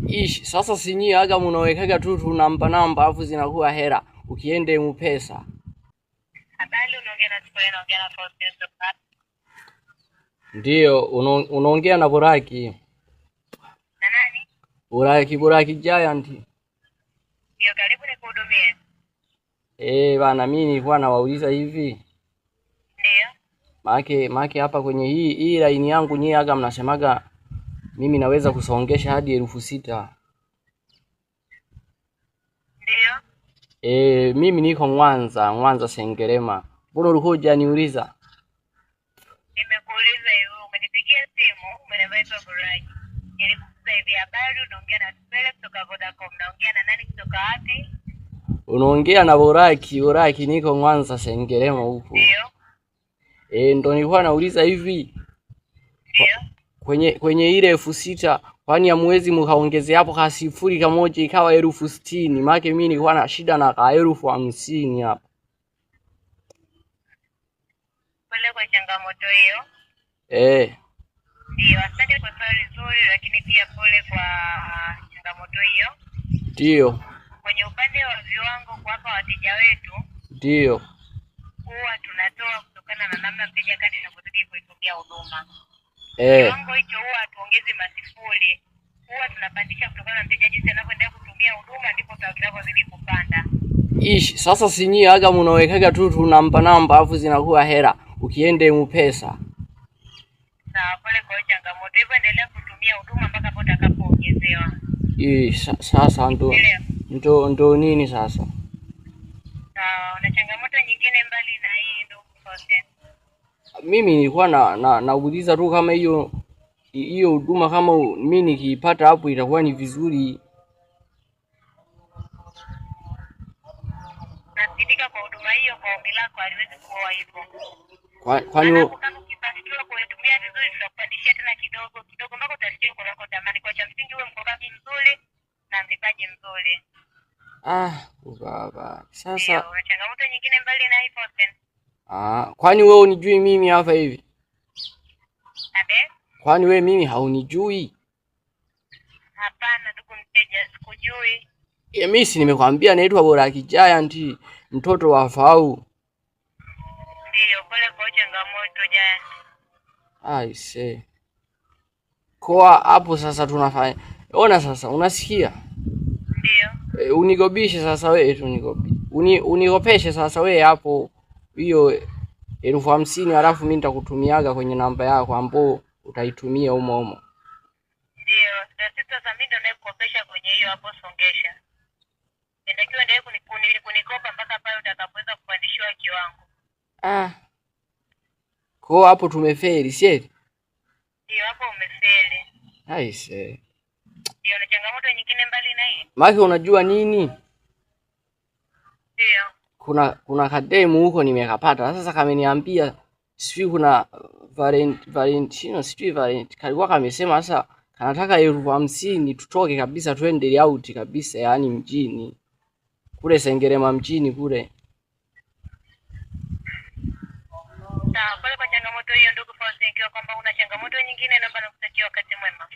Ish, sasa sinyi aga munawekaga tu tunamba namba afu zinakuwa hera ukiende mupesa. Habari, unaongea na Sikolia, naongea na Faustin kutoka Ndiyo, unaongea na Buraki. na nani? Buraki Buraki Giant. Ndio, karibu nikuhudumie. Eh, bana mimi nilikuwa nawauliza hivi. Ndio, Maake hapa kwenye hii line yangu nyie aga mnasemaga mimi naweza kusongesha hadi 6,000. ndio. Eh, mimi niko Mwanza, Mwanza Sengerema. Mbona ulikuwa hujaniuliza? Nimekuuliza hivi, umenipigia simu, umeniambia naitwa Buraji. Nilikuuliza hivi, habari, unaongea na Sipele kutoka Vodacom, naongea na nani kutoka wapi? Unaongea na Buraki, Buraki niko Mwanza Sengerema huku. Ndio, Eh, ndo nilikuwa nauliza hivi ndio. kwenye ile 6,000 kwani hamuwezi mkaongezea hapo ka sifuri kamoja ikawa 60,000? Maana mimi nilikuwa na shida na ka 50,000 hapa. Pole kwa changamoto hiyo. Eh, Ndio, asante kwa swali zuri, lakini pia pole kwa changamoto hiyo. ndio, Kwenye upande wa viwango kuwapa wateja wetu, ndio. huwa tunatoa kutokana na namna mteja kadri anavyozidi kuitumia huduma. Eh, Kiwango hicho huwa hatuongezi masifuri, huwa tunapandisha kutokana na mteja jinsi anavyoendelea kutumia huduma, ndipo kinavyozidi kupanda. ish, sasa sinyi aga munawekaga tu tunamba namba afu zinakuwa hera ukiende mupesa. Sawa, pole kwa hiyo changamoto. Hivyo endelea kutumia huduma mpaka hapo utakapoongezewa. Sasa ndo Elewa. ndo nini sasa? Sawa, na changamoto nyingine mbali na hii, ndugu Faustin? Mimi nilikuwa na nauliza tu kama hiyo hiyo huduma kama mimi nikiipata hapo itakuwa ni vizuri. Nasikitika kwa huduma hiyo, kwa ombi lako haliwezi kuwa hivyo. Kwani Maana kama ukifanikiwa kuitumia vizuri, tutakupandishia tena kidogo kidogo mpaka utafikia unakotamani. Kwa cha msingi uwe mkopaji mzuri na mlipaji mzuri. ah, baba. Sasa Ndio, na changamoto nyingine mbali na hii, Faustin? ah, kwani wewe unijui mimi hapa hivi? Abe? Kwani wewe mimi haunijui? Hapana ndugu mteja, sikujui. Ya, mimi si nimekwambia naitwa Boraki Giant, mtoto wa Fau. Ndiyo, pole kwa changamoto Giant. Aise. Kwa hapo sasa tunafanya. Ona sasa unasikia? Ndiyo, E, unigobishe sasa wewe tu unigobi. Unikopeshe sasa wewe hapo hiyo 50,000 halafu mimi nitakutumiaga kwenye namba yako ambapo utaitumia humo humo. ndiyo. Na sisi sasa, mimi ndo nayekukopesha kwenye hiyo hapo, songesha. Inatakiwa endelee kunikopa mpaka pale utakapoweza kupandishiwa kiwango. Ah. Kwa hapo tumefeli, si eti? Ndiyo, hapo umefeli. Aise. Ndiyo, na changamoto nyingine mbali na hii? Maki unajua nini? Ndiyo. Kuna kademu huko nimekapata. Sasa kameniambia sijui kuna Valentino sijui kalikuwa kamesema sasa kanataka 50,000 tutoke kabisa twende out kabisa, yaani mjini kule Sengerema mjini kule. Sawa, pole kwa changamoto hiyo ndugu Faustin. Ikiwa kwamba una changamoto nyingine, naomba nakutakia wakati mwema.